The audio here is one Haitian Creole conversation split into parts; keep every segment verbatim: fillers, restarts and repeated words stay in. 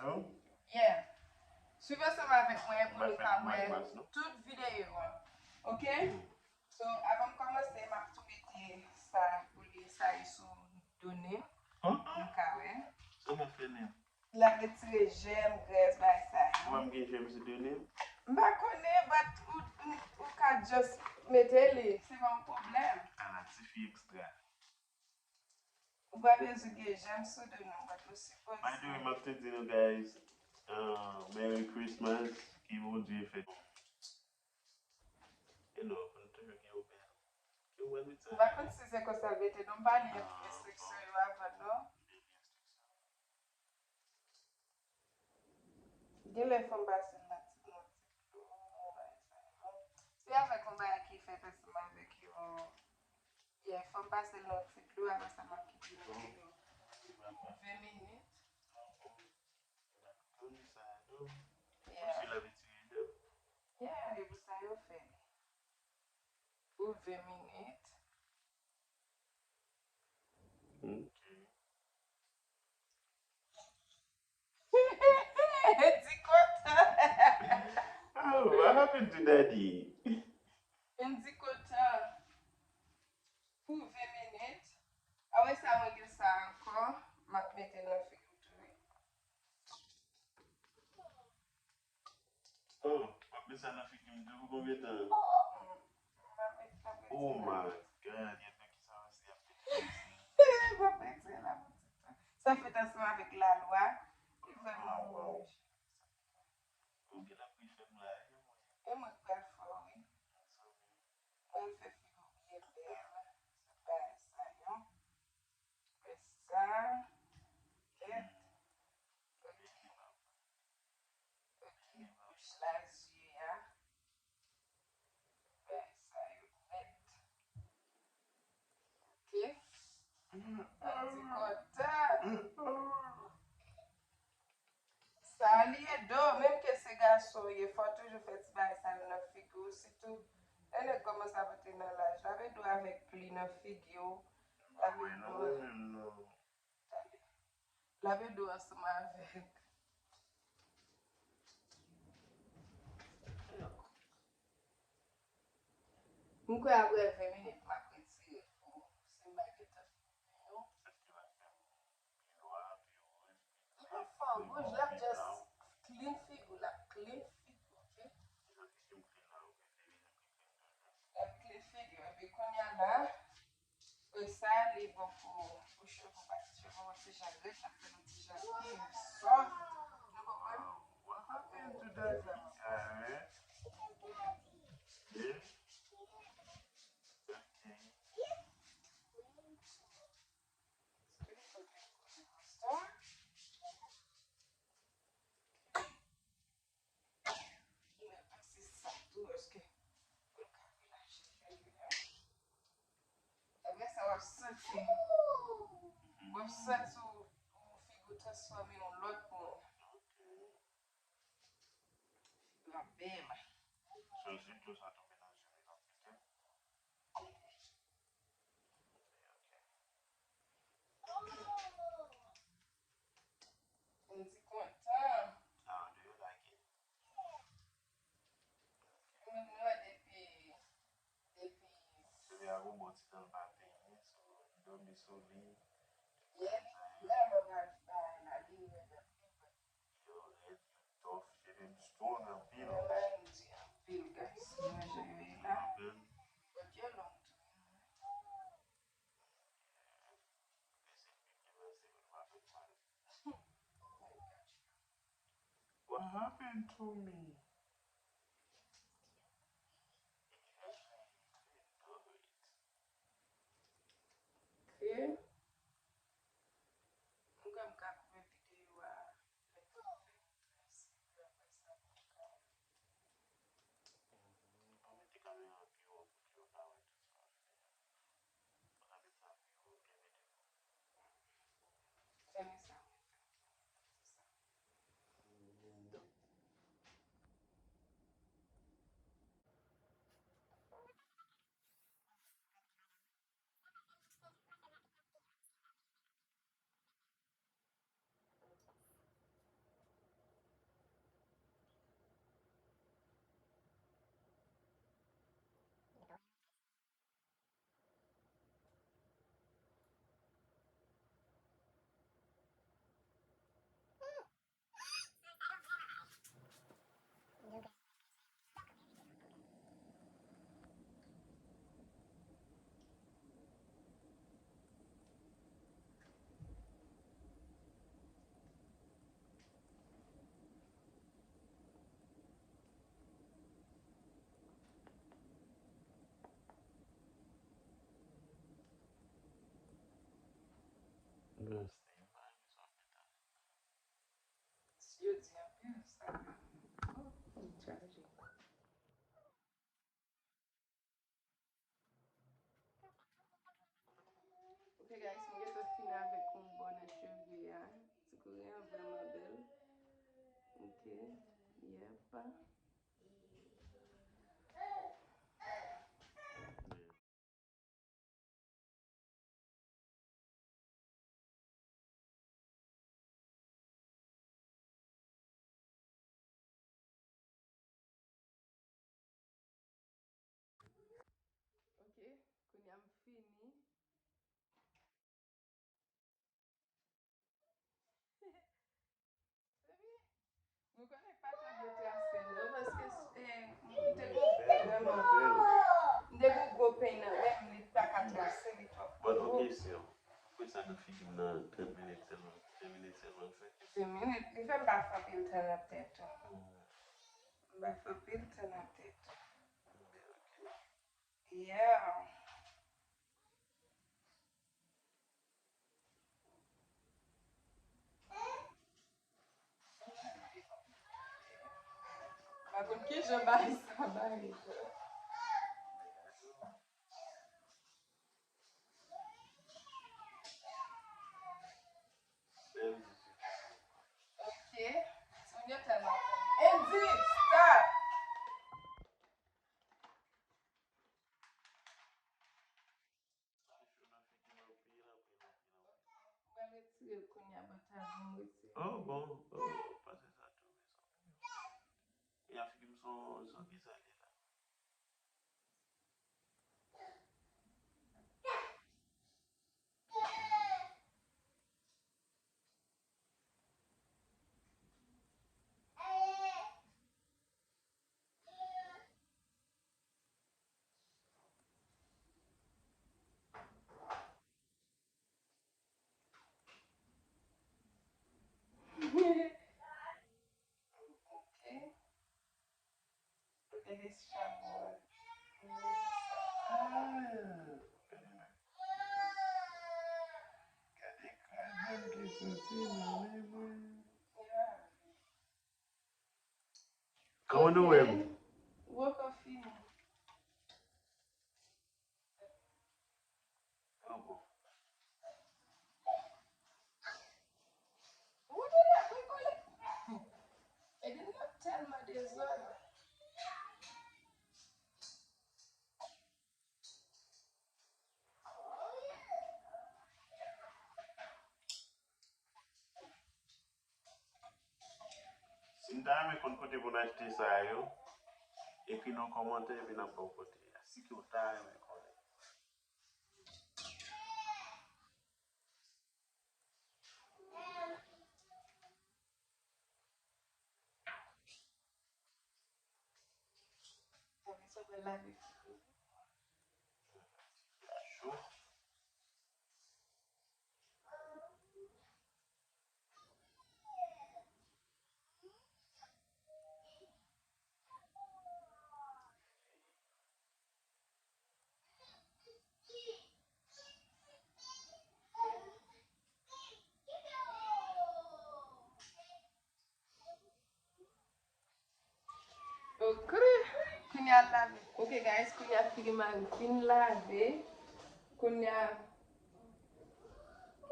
Yeah. Swiv ansanm avèk mwen pou nou ka wè tout videyo an. Ok? So, avan m kòmanse, m ap tou mete sa pou li sa e sou do nen. Nou ka wè. Sa m ap fè nen? L ap retire jèm, grès, bagay sa yo. Mwen m gen jèm sou do nen? M pa konnen, but ou, ou, ou ka just mete li. Se pa yon pwoblèm. Ala, tifi ekstra. Ou pa bezwen gen jèm sou do nou, but ou sipoze. By the way, m ap tou di nou, guys, uh, Merry Christmas, ke Bondye fè. You know, nou toujou gen yon bèl. Ki wè met sa. M pa konn si se konsa l mete non, m pa li enstriksyon yo avan non. Genlè fò m pase l nan ti, nan ti dlo, bagay sa yo. Se avèk yon bagay ki fèt ansanm avèk yon, yeah, fò m pase l nan ti dlo, apre sa m ap kite l nan ti dlo pou ven minit. Yeah. Yeah, e pou sa yo fè li. Pou ven minit. Ok. Di kontan. Oh, what happened to daddy? M di kontan. Pou ven minit. Apre sa, mwen gen sa ankò. M ap mete nan figi w tou, wi. Oh, w ap met sa nan figi m tou pou konbyen tan? Oh my God, gen de ki sa se ap fè. M ap retire la pou ti tan. Sa fèt ansanm avèk lalwa. Li vrèman wouj. Ou gen la pou fè m la, e mwen. E mwen k pral fè w, wi. Mwen fè figi w byen bèl. Se pa sa, non. Fè sa. Nèt. Ok, bouch la, zye a. Fè sa yo nèt. Ok. Mwen di kontan. Sa li ye do, menm ke se gason w ye, fò w toujou fè ti bagay sa yo nan figi w, sitou lè nèg kòmanse ap antre nan laj. Lave do avèk pli nan figi w. Lave do. Lave do ansanm avèk. M kwè apre ven minit, m ap retire l pou si m pa gentan fini. Li pa fè wouj, l ap just clean figi w, l ap clean figi w, ok? L ap clean figi w, epi kounye a la, Sa li bon pou, pou cheve w, paske cheve w ti jan rèd, l ap fè nou ti jan pil soft. Nou konprann? What happened to that? Mwen pase sa tou, paske pou l ka relache fè li a. Apre sa, w ap santi, w ap santi w, w figi w transfòme yon lòt moun. Figi w ap bèl. So, zye dlo sa tonbe nan zye m, li pa pete? M di kontan. How do you like it? Mwen wè depi, depi. Sou li a gon bon ti tan l pa penyen, so, m dòmi sou li. Yeah, li vrèman mal fè la, li rèd anpil. Yo rèd, yo tough, cheve m strong anpil. Yo la M D anpil, guys. Mwen jere la. But yo long tou. What happened to me? Ok. Mwen kwè m ka koupe videyo a. Lè m fin fè yon tras, epi apre sa, mwen ka. Ou mete kamera an pi wo pou ke yo ka wè tout sa w ap fè a. Ou ka met sa pi wo, ou byen mete l. Fèmen sa, mwen fèmen sa. Souri an vrèman bèl. Ok. Yep. Ok, kounye a m fini. Mwen konnen pa ta dwe trase non, paske, eh, m te gon vrèman, m te gon gwo peny nan men m, li pa ka trase, li twò gwo. Bon, ok, se yon. Fè sa nan figi m nan trant minit sèlman. De minit sèlman l fè. De minit. Li fè m pa fè anpil tan nan tèt ou. Hmm. M pa fè anpil tan nan tèt ou. Yeah. M pa konn kijan bagay sa bay. Ok. Moun yo tèlman fò. Andy, stop! Mwen retire l kounye a, bata, mwen retire. Oh, bon, oh, pase sa tou. E a figi m son, son ki sa li la. Ok. Gade sa, boy. Ah, gade kraze m ki soti nan men mwen. Kòman nou wè m? Ou poko fini. Ah bon. Ou te la brikole. Epi nou tèlman dezòd. Si n ta renmen konn kote pou n achte sa yo, ekri nan kòmantè epi n ap ba w kote a. Si ke w ta renmen konnen. Sa pral lave figi. Ok. Kounye a l lave. Ok, guys, kounye a figi mari fin lave. Kounye a, m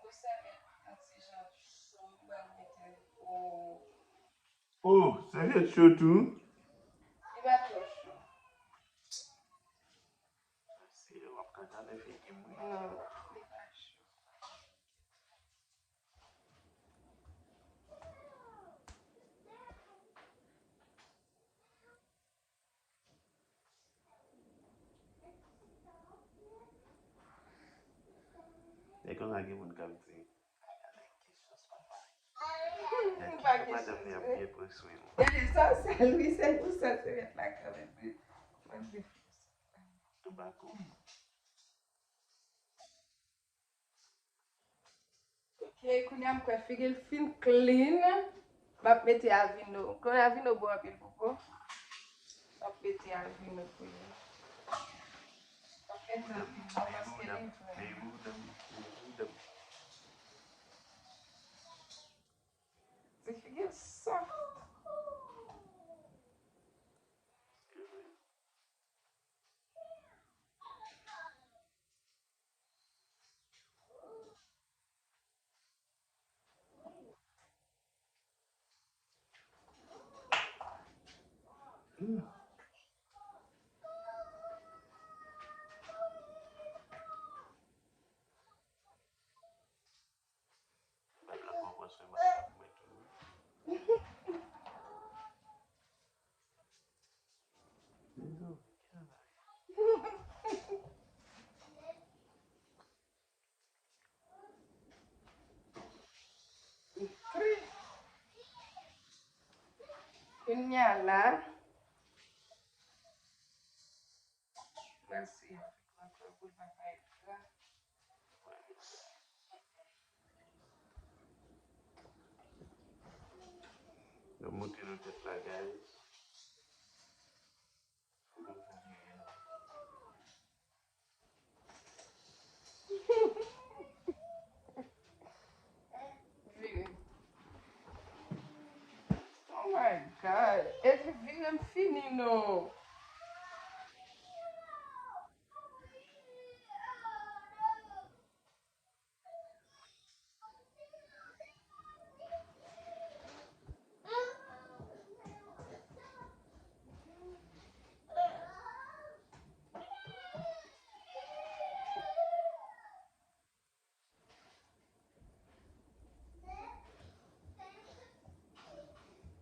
gon sèvyèt yon ti jan cho, m pral mete o. Oh, sèvyèt cho tou? Li pa twò cho. Se w ap ka gade figi m, wi. Non, li pa cho. E konsa gen moun k ap di, gade ki chans madanm li ap byen pran swen l. Gade sa, sèl wi, sèl pou sèl se mèt la kanmenm wi. Mwen vle fè sa. Tobacco. Ok, kounye a m kwè figi l fin clean. M ap mete Aveeno. Konnen Aveeno bon anpil pou po. M ap mete Aveeno pou li. M ap mete anpil po paske li vrè. Ti figi l soft. Hmm. Mwen ka pran pran swen mwen ap mwen tou. Kounye a la, mwen swiv ankò pou l pa parèt gra. Yo monte nan tèt la, guys. Vire. Oh my God. Epi vire m fini non.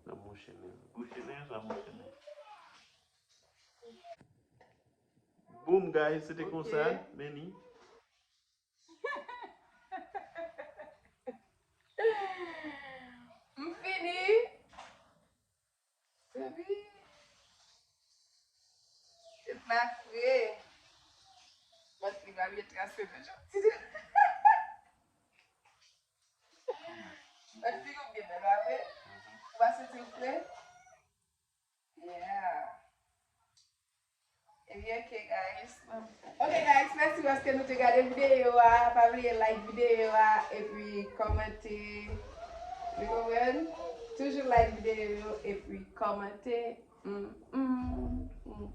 Nan mouche men. Mouche men sa mouche men. Boom, guys, se te konsa, men ni. M fini. Epi, tèt la fre. Bòs li pa byen trase toujou. Bòs figi w byen bèl, pa vre? Ou pa santi l fre? Yeah. Ebyen, ok, guys. Ok, guys, mèsi paske nou te gade videyo a. Pa bliye like videyo a, epi kòmante. Nou konprann? Toujou like videyo yo, epi kòmante. Mm, mm, mm.